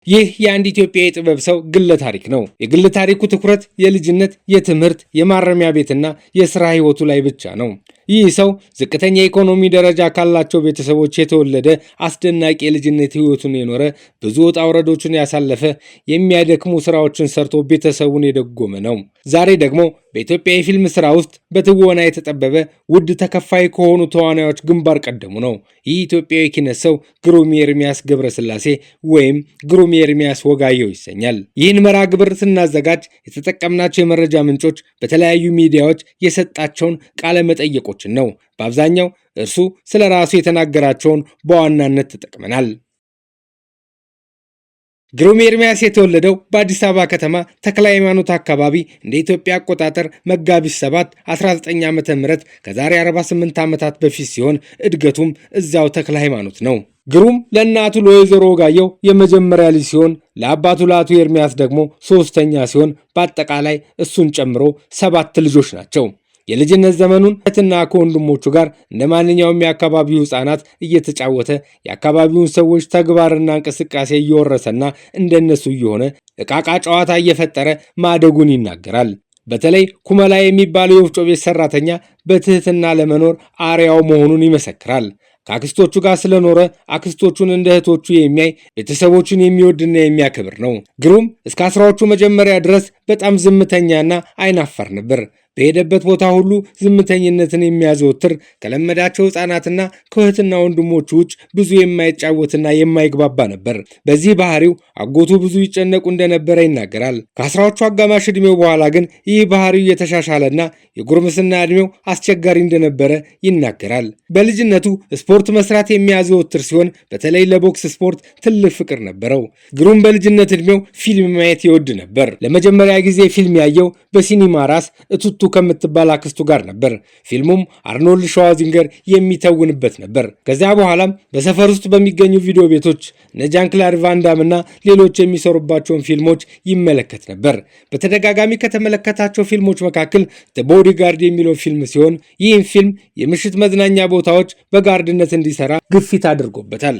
ይህ የአንድ ኢትዮጵያ የጥበብ ሰው ግለ ታሪክ ነው። የግለ ታሪኩ ትኩረት የልጅነት፣ የትምህርት፣ የማረሚያ ቤትና የስራ ህይወቱ ላይ ብቻ ነው። ይህ ሰው ዝቅተኛ የኢኮኖሚ ደረጃ ካላቸው ቤተሰቦች የተወለደ፣ አስደናቂ የልጅነት ህይወቱን የኖረ፣ ብዙ ውጣ ውረዶችን ያሳለፈ፣ የሚያደክሙ ስራዎችን ሰርቶ ቤተሰቡን የደጎመ ነው። ዛሬ ደግሞ በኢትዮጵያ የፊልም ስራ ውስጥ በትወና የተጠበበ፣ ውድ ተከፋይ ከሆኑ ተዋናዮች ግንባር ቀደሙ ነው። ይህ ኢትዮጵያዊ ኪነት ሰው ግሩም ኤርሚያስ ገብረስላሴ ወይም ግሩም ኤርሚያስ ወጋየሁ ይሰኛል። ይህን መርሃ ግብር ስናዘጋጅ የተጠቀምናቸው የመረጃ ምንጮች በተለያዩ ሚዲያዎች የሰጣቸውን ቃለ መጠይቆችን ነው። በአብዛኛው እርሱ ስለ ራሱ የተናገራቸውን በዋናነት ተጠቅመናል። ግሩም ኤርሚያስ የተወለደው በአዲስ አበባ ከተማ ተክለ ሃይማኖት አካባቢ እንደ ኢትዮጵያ አቆጣጠር መጋቢት 7 19 ዓ ም ከዛሬ 48 ዓመታት በፊት ሲሆን እድገቱም እዚያው ተክለ ሃይማኖት ነው። ግሩም ለእናቱ ለወይዘሮ ወጋየሁ የመጀመሪያ ልጅ ሲሆን ለአባቱ ለአቶ ኤርሚያስ ደግሞ ሶስተኛ ሲሆን በአጠቃላይ እሱን ጨምሮ ሰባት ልጆች ናቸው። የልጅነት ዘመኑን ከእህትና ከወንድሞቹ ጋር እንደ ማንኛውም የአካባቢው ሕፃናት እየተጫወተ፣ የአካባቢውን ሰዎች ተግባርና እንቅስቃሴ እየወረሰና እንደነሱ እየሆነ እቃቃ ጨዋታ እየፈጠረ ማደጉን ይናገራል። በተለይ ኩመላ የሚባለው የወፍጮ ቤት ሰራተኛ በትህትና ለመኖር አርአያው መሆኑን ይመሰክራል። ከአክስቶቹ ጋር ስለኖረ አክስቶቹን እንደ እህቶቹ የሚያይ፣ ቤተሰቦቹን የሚወድና የሚያከብር ነው። ግሩም እስከ 10ዎቹ መጀመሪያ ድረስ በጣም ዝምተኛና አይናፋር ነበር። በሄደበት ቦታ ሁሉ ዝምተኝነትን የሚያዘወትር፣ ከለመዳቸው ሕፃናትና ከእህትና ወንድሞቹ ውጭ ብዙ የማይጫወትና የማይግባባ ነበር። በዚህ ባህሪው አጎቱ ብዙ ይጨነቁ እንደነበረ ይናገራል። ከ10ዎቹ አጋማሽ ዕድሜው በኋላ ግን ይህ ባህሪው የተሻሻለና የጉርምስና ዕድሜው አስቸጋሪ እንደነበረ ይናገራል። በልጅነቱ ስፖርት መስራት የሚያዘወትር ሲሆን በተለይ ለቦክስ ስፖርት ትልቅ ፍቅር ነበረው። ግሩም በልጅነት ዕድሜው ፊልም ማየት ይወድ ነበር። ለመጀመሪያ ጊዜ ፊልም ያየው በሲኒማ ራስ እቱቱ ከምትባል አክስቱ ጋር ነበር። ፊልሙም አርኖልድ ሸዋዚንገር የሚተውንበት ነበር። ከዚያ በኋላም በሰፈር ውስጥ በሚገኙ ቪዲዮ ቤቶች እነ ጃን ክላድ ቫንዳም እና ሌሎች የሚሰሩባቸውን ፊልሞች ይመለከት ነበር። በተደጋጋሚ ከተመለከታቸው ፊልሞች መካከል The Bodyguard የሚለው ፊልም ሲሆን ይህም ፊልም የምሽት መዝናኛ ቦታዎች በ guard ነት እንዲሰራ ግፊት አድርጎበታል።